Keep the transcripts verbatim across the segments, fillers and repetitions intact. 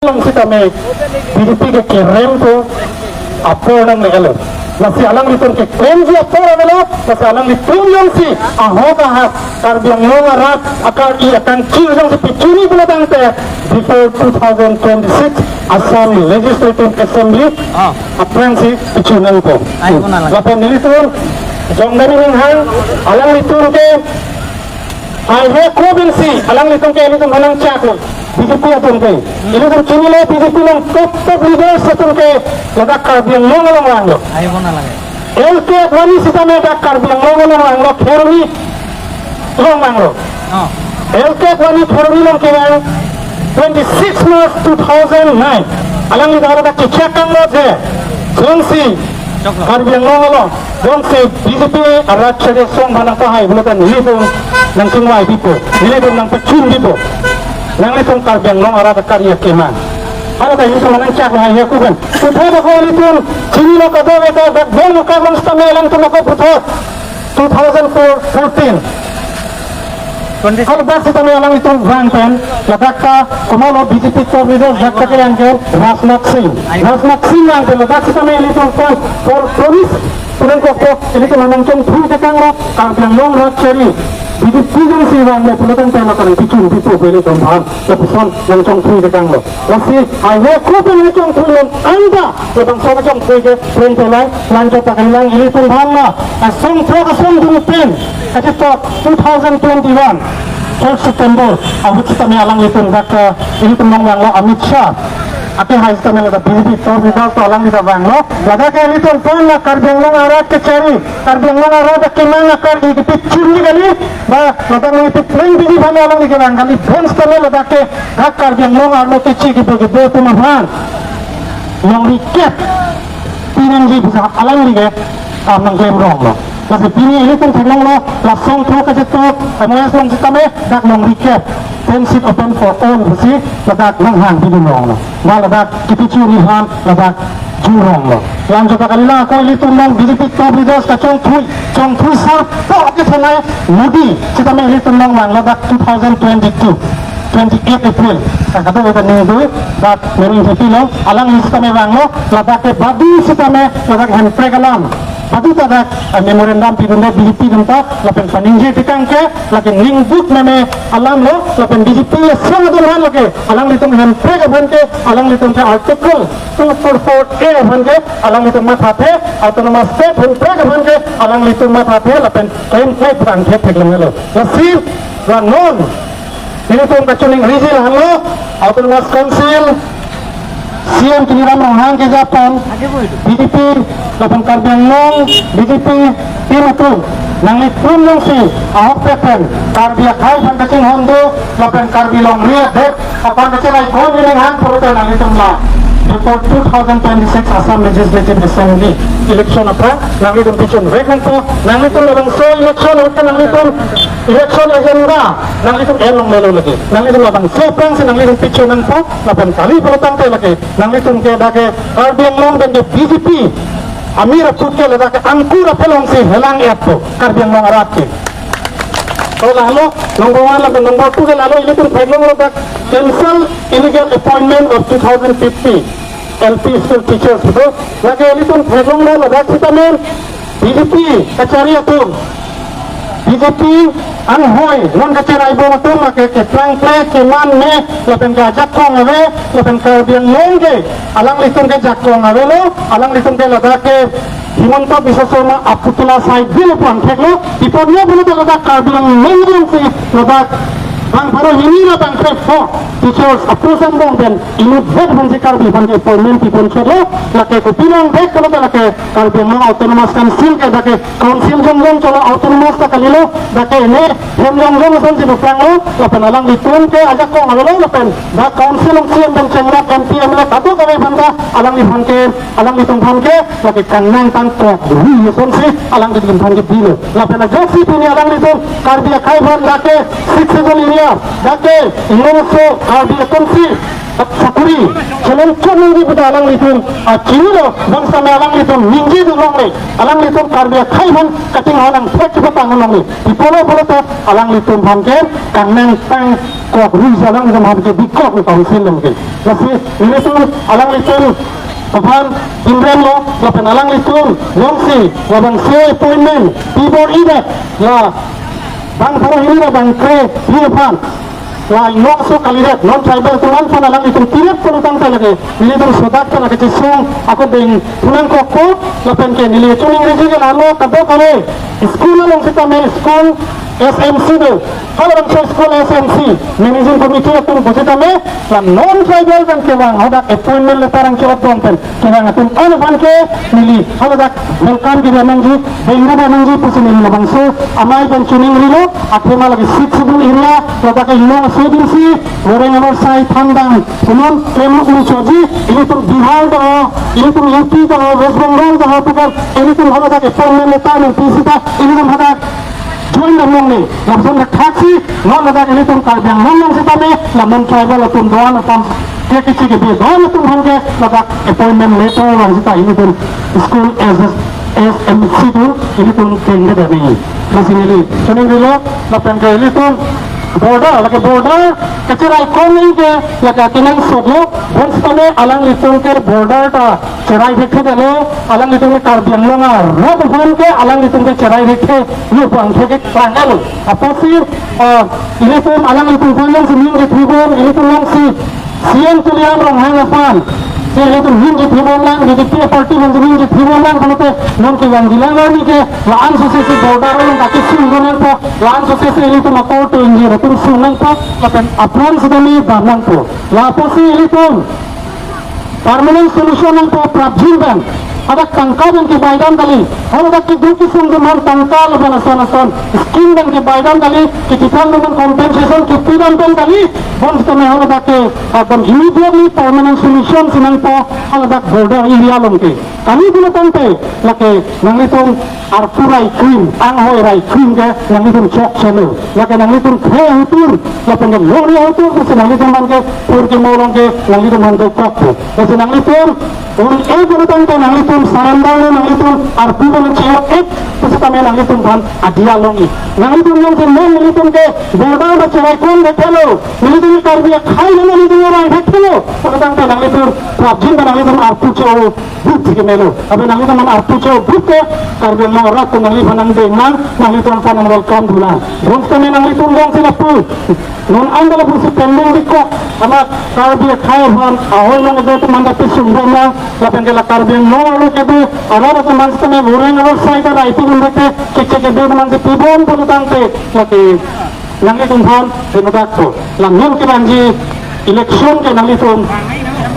along sitame B J P ke kerem ko apor nangle-lo. Lasi alanglitum ke klemji apor avelo, lasi alanglitum jongsi ahok ahat Karbi Anglong arat akar-i akangchir jongsi pachini pulo tangte before two thousand twenty-six Assam Legislative Assembly Ah. aphrangsi pachini nangpo. Ai, kona lagi. Lapen nelitum jongdani ninghang alanglitum ke haihe ko pensi alanglitum ke ilitum aphan nangchaklo, B J P atum ke. Ilitum chinilo B J P along top top leaders atum ke ladak Karbi Anglong along vanglo. Ai, kona lagi. L K Advani sitame dak Karbi Anglong along vanglo, Kheroni along vanglo. Oh. L K Advani Kheroni along kevang twenty-six March two thousand nine. Alangli dak ladak kechak kanglo je jongsi Choklo. Karbi Anglong along jongsi B J P arat chede song aphan nangpahai pulote nelitum nangchingvai pipo, nelitum nangpachun pipo. Nanglitum Karbi Anglong arat akar-i akemang. Hala ta ilitum nangchak haihe ko pen. Puthot ako ilitum chinilo, kadokave ta dak bong muka bong sitame alangtum ako puthot two thousand fourteen. Twenty. Haladak sitame alanglitum vang pen, ladak ta komatlo B J P top leader dak ta kevang ke Rajnath Singh. Rajnath Singh vang pen ladak sitame ilitum ko por promise pulang ko ko ilitum nangchongthui tekanglo, Karbi Anglong rat chari B J P jongsi vanglo pulo tangte lapen pachun pipo ilitum aphan lapuson nangchongthui tekanglo. Lasi haihe ko pen nangchongthui long anta labangso nangchongthui ke pen pelai lanjo pakailang ilitum aphan ma asong throk asong dun pen kachetok two thousand twenty-one fourth September ahut sitame alanglitum dak, eh, ilitum nangvanglo Amit Shah. Ate hai sitame ladak B J P top leader to alanglitum vanglo. Ladak ke ilitum pon la Karbi Anglong arat kechari, Karbi Anglong arat akemang akar-i kepachunji kali. Ba ladak nangkepleng bidi aphan alangli kevang kali. Bon sitame ladak ke dak Karbi Anglong arlo kechi kebe kebe atum aphan longri kep pinangji pusi alangli ke kam nangklem ronglo. Lasi pini ilitum theklonglo, la asong throk kachetok M O S along sitame dak longri kep, ten seat open for all pusi ladak nanghang pidun ronglo. Ba ladak kepachunji aphan ladak juronglo. Lanjo pakalilang ako ilitum along B J P top leaders kachongthui, chongthui sarpo ke thanai Modi sitame ilitum along vanglo dak two thousand twenty-two, twenty-eight April. Kadokave ta ningdui dak mening thepi lo, alangli sitame vanglo, ladak ke badu sitame ladak hemprek alam badu ta dak, eh, memorandum pidunde B J P atum ta lapen paningje tekang ke lake ningbuk meme alam lo, lapen B J P asong atum aphan lake alanglitum hemprek aphan ke alanglitum ke Article two four four A aphan ke alanglitum mathathe, Autonomous State hemprek aphan ke alanglitum mathathe lapen klem klem prang thek theklonglo. Lasi la non nelitum kachiningriji lahenlo, Autonomous Council C E M Tuliram Ronghang keja pen B J P lapen Karbi Anglong B J P team atum nanglitum jongsi ahokpet pen Karbi akhei aphan kachinghon do lapen Karbi longri adet aphan kacherai ko neli hang pulote nanglitum la before two thousand twenty-six Assam Legislative Assembly election aphrang nanglitum pachunvek nangpo. Nanglitum labangso election ahut nanglitum election agenda nanglitum en longlelo lake. Nanglitum labangso aphrangsi nanglitum pachun nangpo. Lapen kali pulo tangte lake nanglitum ke dak ke Karbi Anglong pen ke B J P amir aput ke ladak ke angkur aphelongsi helang-etpo Karbi Anglong arat ke. To lahelo number one, lapen number two ke lahelo ilitum theklonglo dak cancel illegal appointment of two thousand fifty L P school teachers. To lake ilitum theklonglo ladak sitame B J P kachari atum, B J P anghoi non kacherai bom atum lake keplangple keman me lapen ke ajakong ave lapen Karbi Anglong ke alanglitum ke jakong avelo, alanglitum ke ladak ke Himanta Biswa Sarma aputula side bill aphan theklo, ipon yo pulote ladak Karbi Anglong jongsi ladak bang pharo hini la bang kre pho teachers apost angbong pen inutvet aphansi Karbi aphan ke appointment pipon chotlo, lake kopi longvek pulote lake Karbi Anglong Autonomous Council ke dak ke council jongjong cholo, autonomous ta kalilo, dak ke ne hem jongjong asonsi papranglo, lapen alanglitum ke ajakong avelo, lapen dak council along C E M pen chenglok M P M L A kadokave aphan ta alangliphan ke, alanglitum aphan ke lake kangnang tangkok ri asonsi alanglitum aphan ke bilo. Lapen ajoksi pini alanglitum Karbi akhei aphan dak ke Sixth Schedule area Dak ke inglongso Karbi atum si sakuri chelong chot nangji pu ta alanglitum, ah, chinilo, bang sampai alanglitum ningje dun longle, alanglitum Karbi akhei aphan kachingho nangthek chepatang longle. Pi apotlo pulote alanglitum aphan ke kangnang tang kok ru alanglitum aphan ke bikok ni council along ke. Lasi nelitum alanglitum aphan inrem lo, lapen alanglitum jongsi labangso appointment pibor-idet, la bang pharo hini ra bang kre hini aphan, la inglongso kalidet, non tribal atum aphan alanglitum piret pulo tangte lake nelitum sodak ta lake chesong ako deng punang kokpo. Lapen ke neli choningri ke lalo kadokave school along sitame, school S M C do, halabangso school S M C managing committee atum pusitame, la non tribal pen kevang hadak appointment letter nangke-ot bom pen kevang atum an aphan ke neli haladak welcome kebi nangji, bengda nangji pusi neli labangso amei pen choningrilo. Athema lake Sixth Schedule area, ladak ke inglongso adim si, Goreng Amor Sai Thandang, punon klemuk ni choji, ilitum Bihar do, ilitum U P do, West Bengal do, pukan ilitum haladak appointment letter nangpi sita ilitum hadak join dam longle. Lapuson thaksi non ladak ilitum Karbi Anglong along sitame, la non tribal atum do-an atum, ke kichi kebi do-an atum aphan ke ladak appointment letter vang sita ilitum school S M C do, ilitum kengda dam nangji. Lasi neli choningrilo, lapen ke ilitum border, lake border kacherai kong nangji ke lake akenangsotlo, bonsitame alanglitum ke border ta cherai thekthe detlo, alanglitum ke Karbi Anglong arat aphan ke alanglitum ke cherai thekthe lo pu angthek ke klanglo. Apotsi, ah, ilitum alanglitum aphan jongsi ning kethibom, ilitum jongsi C M Tuliram Ronghang aphan, si ilitum ning kethibom lang, B J P party aphan si ning kethibom lang pulote non kevangji lang arni ke la-an sosesi border along kachesung nangpo, la-an sosesi ilitum akorte ingjir atum sung nangpo, lapen apran sitame bam nangpo. Lapusi ilitum permanent solution nangpo prapjin pen. Hadak tangka pen kebai dam kali. Haladak keduk kesung atum aphan tangka lapen ason ason scheme pen kebai dam kali. Ketipan atum aphan compensation kepi dam pen kali. Bonsitame haladak ke, ah, bang immediately permanent solution si nangpo haladak border area along ke. Kali pulo tangte lake nanglitum arpu rai krim, anghoi rai krim ke nanglitum chokchelo. Lake nanglitum khei ahutur, lapen ke lori ahutur, pusi nanglitum aphan ke pur kemo along ke nanglitum aphan dokokpo. Lasi nanglitum un-e pulo tangte nanglitum surrender lo, nanglitum arpu pen chek-ek pusitame nanglitum aphan adia longji. Nanglitum jongsi non nanglitum ke border ta cherai kong thekthelo, nanglitum Karbi akhei lo, nanglitum orang thekthelo pulo tangte nanglitum prapjin ta nanglitum arpu cho-o booth ke melo. Abe nanglitum aphan arpu cho-o booth ke Karbi Anglong arat atum nangli aphan nangdeng nang, nanglitum aphan nang welcome dun nang. Bonsitame nanglitum jongsi lapu non anta lapusi pending bikok, amat Karbi akhei aphan ahoi along kedo atum anta pisung bom nang, lapen ke la Karbi Anglong arlo kedo arat atum aphan sitame Goreng Amor Sai ta rai pi un thekte, kechek kedo atum aphan si pibom pulo tangte lake nanglitum aphan denodak to. La non kevangji election ke nanglitum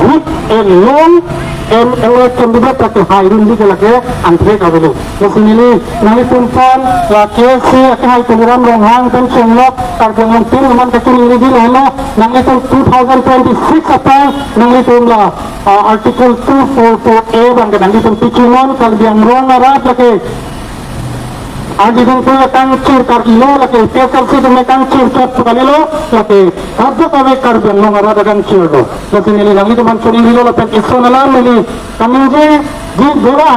good and long M L A candidate ta kehai dunji ke lake angthek avelo. Lasi neli nanglitum aphan la K S A akehai Tuliram Ronghang pen chonglok Karbi Anglong tin aman kachiningri dilo, nanglitum two thousand twenty-six aphrang nanglitum la, ah, Article two four four A abang ke nanglitum pichimon Karbi Anglong arat lake Ardi dungpui akangchir karkilo, lake P S L C atum akangchir chot pu kalilo, lake kadokave Karbi Anglong arat akangchir do. Lasi neli nanglitum aphan choningrilo lapen ison alam neli kaningje ji dora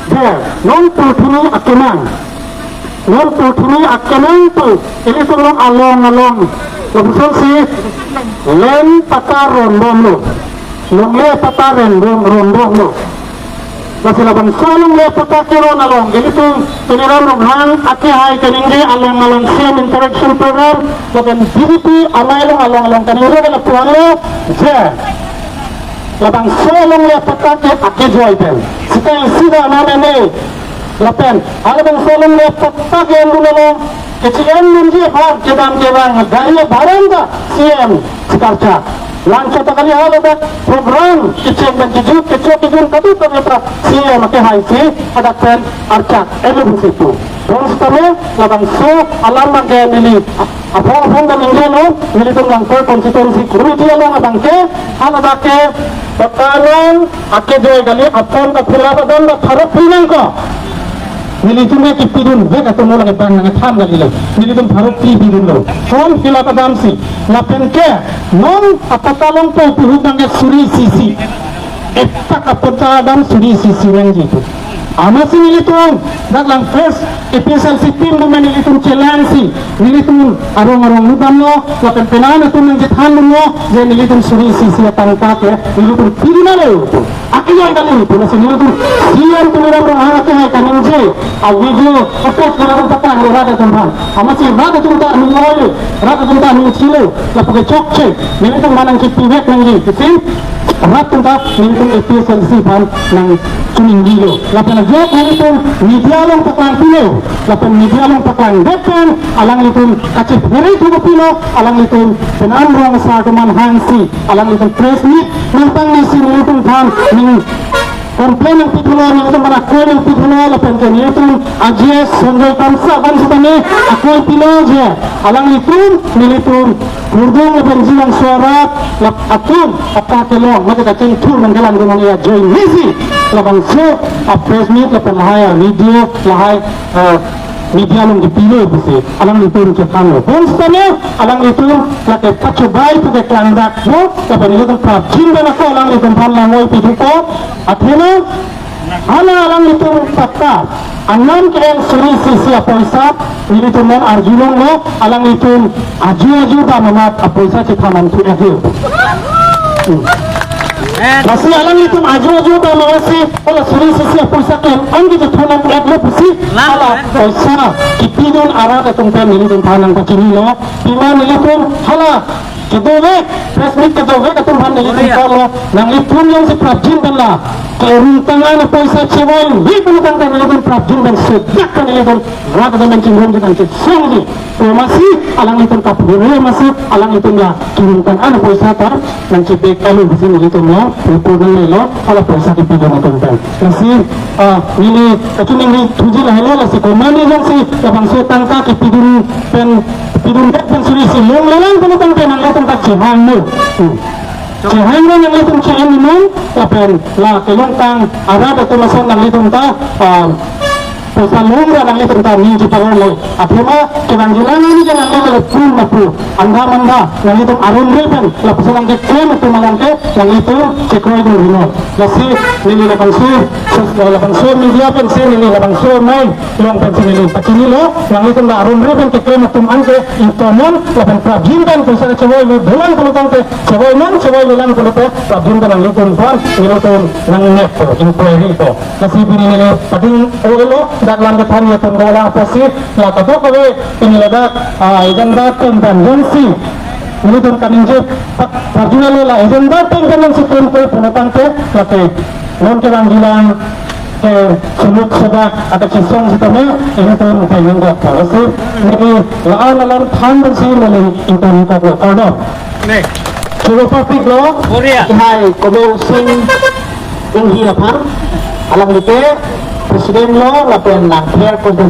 je non purthimi akenang. Non purthimi akenang pu ilitum along along along. Lapuson si land patta ron bomlo. Longle patta ron bom, ron bomlo. Lasi labangso longle patta keron along ilitum Tuliram Ronghang akehai kaningje along along C M interaction program lapen B J P amei along along along kaningje ke lapu-an lo je labangso longle patta ke akejoi pen sita isi da nam ene lapen halabangso longle patta ke-en dun along, kechi-en dunji aphan kedam kevang gari abaran ta C M si karchak. Lanchot ta kali, haladak program kecheng pen kejut kechok kejun kadokave ta C M akehai si hadak pen archak elu pusi pu. Bonsitame labangso alam abang ke neli aphong aphong kaningje lo, nelitum Langpher constituency committee along abang ke, haladak ke patta nang akejoi kali, apon ta phila padan ta pharo phli nangkok. Nelitum ke kipidun vek atum lo, lake bang nangthan kalilo. Nelitum pharo phli pidunlo. Form fill up damsi. Lapen ke non apata longpo pu ahut abang ke suri isi isi. Epak apata dam suri isi isi nangji pu. Amatsi nelitum dak lang first A P H L C team atum nelitum chelangsi, nelitum arong arong lutdamlo, lapen penang atum nangchethandunlo, je nelitum suri isi isi atangka ke nelitum pidun nanglo pu. Akiyang kali pu, lasi nelitum C M Tuliram Ronghang akehai kaningje avideo upload nelitum paklang rat atum aphan. Amatsi rat atum ta aning oi, rat atum ta aning chilo, lapu ke chokche, nelitum manang kipivek nangji, isi rat atum ta nelitum A P H L C aphan nangchiningrilo. Lapen ajok nelitum media along paklangpilo, lapen media along paklangdet pen alanglitum kachiphere thukpilo, alanglitum penang rong asar atum aphan hangsi alanglitum press meet nangpangnesi nelitum aphan ning complain nangpithulo, nelitum aphan akoi nangpithulo, lapen ke nelitum A G S Sanjoy Tamsong aphan sitame akoi pilo je alanglitum nelitum Hurdung lapen Jilangso arat lap atum apa kelong mate kachingthur nangkelang dun nang ya join nisi labangso a press meet lapen lahai a video lahai, eh, media along kipilo pusi alanglitum chethanlo. Bonsitame alanglitum lake pachobai pu ke klangdakpo, lapen nelitum prapjin pen ako alanglitum aphan langoi pithupo. Athema hala alanglitum pakta anam ke-en suri isi isi apoisa nelitum non arjulonglo, alanglitum aju aju dam amat apoisa chethan nangthu-etlo. Hmm. Lasi alanglitum aju aju dam amatsi hala suri isi isi apoisa ke-en anke chethan nangthu-etlo pusi hala poisa kipidun arat atum pen nelitum aphan nangpachinilo. Pima nelitum hala kedovek, press meet kedovek atum aphan nelitum karlo, nanglitum jongsi prapjin pen la kerung tang an apoisa chevoi ri pu tangte nelitum prapjin pen sedak pen nelitum rat atum pen chinghon chinghon chesongji. Amatsi alanglitum kaphere amatsi alanglitum la kerung tang an apoisa ta nangchebek alu pusi nelitum lo report nanglelo hala poisa kipidun atum pen. Lasi, ah, neli kachiningri thuji lahelo, lasi komatne jongsi labangso tangka kipidun pen, pidundet pen suri isi longlelang pu tangte nanglitum ta chehangno. Hmm. Chehangno nanglitum che-en non, lapen la kelongtang arat atum ason nanglitum ta, ah, poisa longra nanglitum ta ning cheparonglo. Athema kevangjilang arni ke nanglitum le pun lapu anda manda nanglitum aron re pen lapuson nangkeklem atum along ke nanglitum chekroidun rinot. Lasi neli labangso, sos-, labangso media pensi neli labangso mai long pensi neli pachinilo, nanglitum la aron re pen keklem atum anke ingtonnon, lapen prapjin pen poisa chevoi lo dolang pu tangte chevoinon, chevoilelang pulote prapjin pen nanglitum aphan nelitum nangnekpo, inquiry po. Lasi pini neli pading o-elo, dak lam kethan ya tun dolang apotsi, la kadokave pini ladak, ah, agenda atum pen jongsi nelitum kaningje pak parjulalo, la agenda atum pen jongsi klemkle pu tangte, lake non kevangjilang ke suluk sedak adak chisong sitame, nelitum pen ningje. Lasi neli la-an alam than pensi neli ington kok lo. Kardom. Nek. Choro papik lo. Korea. Hai, Komol Sing Inghi aphan. Alangli ke president lo, lapen nang pher konten